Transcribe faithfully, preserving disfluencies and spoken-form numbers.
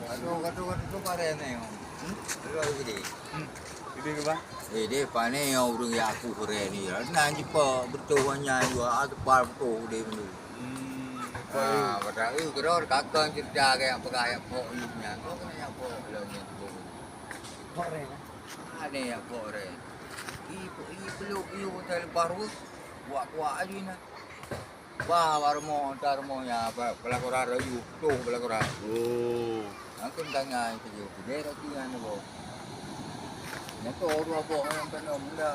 Kadu, kadu, kadu tu bareng ni. Hmm? Kadu gede. Hmm. Gede ke, Bang? Eh, deh, pane yang urang ya aku keren ni. Nah, jipa betul wanya juga, ah, kepal betul deh ni. Hmm. Ah, padahal, eh, kira kakak cerita kayak pegang ayak pok ni. Kau kena ayak pok lah ni. Pok reh, kan? Ah, ni ayak pok reh. I, i peluk, i hotel baru. Kuak-kuak aja ni. Bah, baru mau, ntar mau ya, apa, pelakora rayu, tuh pelakora. Oh. Aku tanya itu je, dia roti yang apa? Yang tu orang apa yang kena muda.